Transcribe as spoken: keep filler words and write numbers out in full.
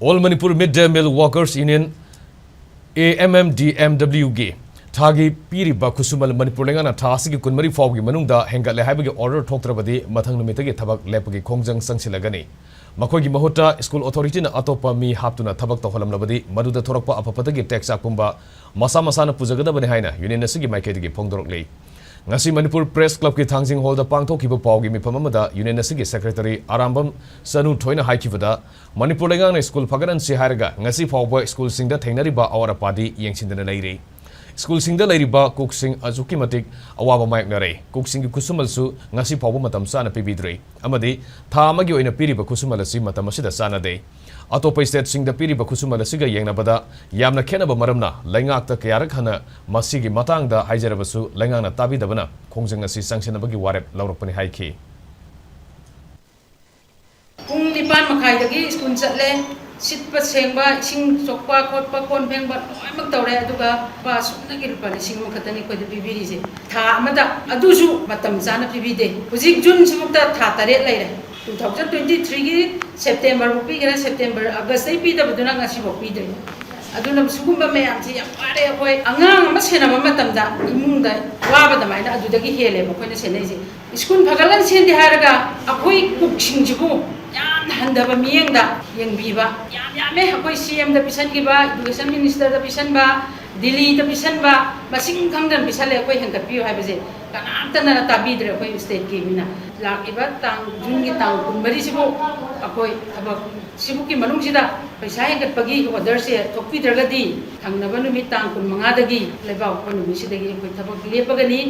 All Manipur Mid Day Meal Workers Union, A M M D M W ꯒꯤ ꯊꯥꯒꯤ ꯄꯤꯔꯤꯕ ꯈꯨꯠꯁꯨꯃꯜ ꯃꯅꯤꯄꯨꯔ ꯂꯩꯉꯥꯛꯅ ꯊꯥ ꯑꯁꯤꯒꯤ ꯀꯨꯟꯃꯔꯤ ꯐꯥꯎꯕꯒꯤ ꯃꯅꯨꯡꯗ ꯍꯦꯟꯒꯠꯂꯦ ꯍꯥꯏꯕꯒꯤ order ꯊꯣꯛꯇ꯭ꯔꯕꯗꯤ ꯃꯊꯪ ꯅꯨꯃꯤꯠꯇꯒꯤ ꯊꯕꯛ ꯂꯦꯞꯄꯒꯤ ꯈꯣꯡꯖꯪ ꯆꯪꯁꯤꯜꯂꯒꯅꯤ꯫ ꯃꯈꯣꯏꯒꯤ ꯃꯍꯨꯠꯇ ꯁ꯭ꯀꯨꯜ ꯑꯣꯊꯣꯔꯤꯇꯤꯅ ꯑꯇꯣꯞꯄ ꯃꯤ ꯍꯥꯞꯇꯨꯅ ꯊꯕꯛ ꯇꯧꯍꯜꯂꯝꯂꯕꯗꯤ ꯃꯗꯨꯗ ꯊꯣꯔꯛꯄ ꯑꯐ ꯐꯠꯇꯒꯤ ꯇꯦꯛꯆꯥꯛ ꯄꯨꯝꯕ ꯃꯁꯥ ꯃꯁꯥꯅ ꯄꯨꯖꯒꯗꯕꯅꯤ ꯍꯥꯏꯅ ꯌꯨꯅꯤꯌꯟ ꯑꯁꯤꯒꯤ ꯃꯥꯏꯀꯩꯗꯒꯤ ꯐꯣꯡꯗꯣꯔꯛꯂꯤ꯫ ꯉꯁꯤ ꯃꯅꯤꯄꯨꯔ ꯄ꯭ꯔꯦꯁ ꯀ꯭ꯂꯕꯀꯤ ꯊꯥꯡꯖꯤꯡ ꯍꯣꯜꯗ ꯄꯥꯡꯊꯣꯛꯈꯤꯕ ꯄꯥꯎꯒꯤ ꯃꯤꯐꯝ ꯑꯃꯗ ꯌꯨꯅꯤꯌꯟ ꯑꯁꯤꯒꯤ ꯁꯦꯀ꯭ꯔꯦꯇꯔꯤ ꯑꯔꯥꯝꯕꯝ ꯆꯅꯨ ꯊꯣꯏꯅ ꯍꯥꯏꯈꯤꯕꯗ, ꯃꯅꯤꯄꯨꯔ ꯂꯩꯉꯥꯛꯅ ꯁ꯭ꯀꯨꯜ ꯐꯒꯠꯍꯟꯁꯤ ꯍꯥꯏꯔꯒ ꯉꯁꯤ ꯐꯥꯎꯕ ꯁ꯭ꯀꯨꯜꯁꯤꯡꯗ ꯊꯦꯡꯅꯔꯤꯕ ꯑꯋꯥꯠ ꯑꯄꯥꯗꯤ ꯌꯦꯡꯁꯤꯟꯗꯅ ꯂꯩꯔꯤ꯫ ꯁ꯭ꯀꯨꯜꯁꯤꯡꯗ ꯂꯩꯔꯤꯕ ꯀꯨꯛꯁꯤꯡ ꯑꯁꯨꯛꯀꯤ ꯃꯇꯤꯛ ꯑꯋꯥꯕ ꯃꯥꯌꯣꯛꯅꯔꯦ꯫ ꯀꯨꯛꯁꯤꯡꯒꯤ ꯈꯨꯠꯁꯨꯃꯜꯁꯨ ꯉꯁꯤ ꯐꯥꯎꯕ ꯃꯇꯝ ꯆꯥꯅ ꯄꯤꯕꯤꯗ꯭ꯔꯦ ꯑꯃꯗꯤ ꯊꯥ ꯑꯃꯒꯤ ꯑꯣꯏꯅ ꯄꯤꯔꯤꯕ ꯈꯨꯠꯁꯨꯃꯜ ꯑꯁꯤ ꯃꯇꯝ ꯑꯁꯤꯗ ꯆꯥꯟꯅꯗꯦ꯫ ꯑꯇꯣꯞꯄ ꯁ꯭ꯇꯦꯠꯁꯤꯡꯗ ꯄꯤꯔꯤꯕ ꯈꯨꯠꯁꯨꯃꯜ ꯑꯁꯤꯒ ꯌꯦꯡꯅꯕꯗ ꯌꯥꯝꯅ ꯈꯦꯠꯅꯕ ꯃꯔꯝꯅ ꯂꯩꯉꯥꯛꯇ ꯀꯌꯥꯔꯛ ꯍꯟꯅ ꯃꯁꯤꯒꯤ ꯃꯇꯥꯡꯗ ꯍꯥꯏꯖꯔꯕꯁꯨ ꯂꯩꯉꯥꯛꯅ ꯇꯥꯕꯤꯗꯕꯅ ꯈꯣꯡꯖꯪ ꯑꯁꯤ ꯆꯪꯁꯤꯟꯅꯕꯒꯤ ꯋꯥꯔꯦꯞ ꯂꯧꯔꯛꯄꯅꯤ ꯍꯥꯏꯈꯤ꯫ ꯄꯨꯡ ꯅꯤꯄꯥꯟ ꯃꯈꯥꯏꯗꯒꯤ ꯁ꯭ꯀꯨꯜ ꯆꯠꯂꯦ꯫ ꯁꯤꯠꯄ ꯁꯦꯡꯕ, ꯏꯁꯤꯡ ꯆꯣꯛꯄ ꯈꯣꯠꯄ, ꯀꯣꯟ ꯐꯦꯡꯕ ꯂꯣꯏꯅꯃꯛ ꯇꯧꯔꯦ꯫ ꯑꯗꯨꯒ ꯂꯨꯄꯥ ꯑꯁꯨꯛꯅꯒꯤ ꯂꯨꯄꯥ ꯂꯤꯁꯤꯡ ꯑꯃꯈꯛꯇꯅꯤ ꯑꯩꯈꯣꯏꯗ ꯄꯤꯕꯤꯔꯤꯁꯦ꯫ ꯊꯥ ꯑꯃꯗ ꯑꯗꯨꯁꯨ ꯃꯇꯝ ꯆꯥꯅ ꯄꯤꯕꯤꯗꯦ꯫ ꯍꯧꯖꯤꯛ ꯖꯨꯟꯁꯤꯐꯥꯎꯗ ꯊꯥ ꯇꯔꯦꯠ ꯂꯩꯔꯦ꯫ Two thousand twenty threeꯒꯤ ꯁꯦꯞꯇꯦꯝꯕꯔꯐꯥꯎ ꯄꯤꯈ꯭ꯔꯦ, ꯁꯦꯞꯇꯦꯝꯕꯔ, ꯑꯥꯒꯁꯇꯩ ꯄꯤꯗꯕꯗꯨꯅ ꯉꯁꯤꯐꯥꯎ ꯄꯤꯗ꯭ꯔꯤ꯫ ꯑꯗꯨꯅ ꯁꯤꯒꯨꯝꯕ ꯃꯌꯥꯝꯁꯤ ꯌꯥꯝ ꯋꯥꯔꯦ꯫ ꯑꯩꯈꯣꯏ ꯑꯉꯥꯡ ꯑꯃ ꯁꯦꯟꯅꯕ ꯃꯇꯝꯗ ꯏꯃꯨꯡꯗ ꯋꯥꯕ ꯑꯗꯨꯃꯥꯏꯅ ꯑꯗꯨꯗꯒꯤ ꯍꯦꯜꯂꯦꯕ ꯑꯩꯈꯣꯏꯅ ꯁꯦꯟꯅꯩꯁꯦ꯫ ꯁ꯭ꯀꯨꯜ ꯐꯒꯠꯍꯟꯁꯦꯅꯗꯤ ꯍꯥꯏꯔꯒ ꯑꯩꯈꯣꯏ ꯀꯨꯛꯁꯤꯡꯁꯤꯕꯨ ꯌꯥꯝꯅ ꯍꯟꯊꯕ ꯃꯤꯠꯌꯦꯡꯗ ꯌꯦꯡꯕꯤꯕ ꯌꯥꯝ ꯌꯥꯝꯃꯦ꯫ ꯑꯩꯈꯣꯏ ꯁꯤ ꯑꯦꯝꯗ ꯄꯤꯁꯟꯈꯤꯕ, ꯏꯗꯨꯀꯦꯁꯟ ꯃꯤꯅꯤꯁꯇꯔꯗ ꯄꯤꯁꯟꯕ, ꯗꯤꯜꯂꯤꯗ ꯄꯤꯁꯟꯕ, ꯃꯁꯤꯡ ꯈꯪꯗꯅ ꯄꯤꯁꯜꯂꯦ꯫ ꯑꯩꯈꯣꯏ ꯍꯦꯟꯒꯠꯄꯤꯌꯨ ꯍꯥꯏꯕꯁꯦ ꯀꯅꯥꯝꯇꯅ ꯇꯥꯕꯤꯗ꯭ꯔꯦ ꯑꯩꯈꯣꯏ ꯁ꯭ꯇꯦꯠꯀꯤ ꯃꯤꯅ꯫ ꯂꯥꯛꯂꯤꯕ ꯇꯥꯡ, ꯖꯨꯟꯒꯤ ꯇꯥꯡ ꯀꯨꯟꯃꯔꯤꯁꯤꯕꯨ ꯑꯩꯈꯣꯏ ꯊꯕꯛ ꯁꯤꯕꯨꯛꯀꯤ ꯃꯅꯨꯡꯁꯤꯗ ꯄꯩꯁꯥ ꯍꯦꯟꯒꯠꯄꯒꯤ orderꯁꯦ ꯊꯣꯛꯄꯤꯗ꯭ꯔꯒꯗꯤ ꯊꯪꯅꯕ ꯅꯨꯃꯤꯠ ꯇꯥꯡ ꯀꯨꯟꯃꯉꯥꯗꯒꯤ ꯂꯩꯕꯥꯛꯄꯣꯛꯄ ꯅꯨꯃꯤꯠꯁꯤꯗꯒꯤ ꯑꯩꯈꯣꯏ ꯊꯕꯛ ꯂꯦꯞꯄꯒꯅꯤ꯫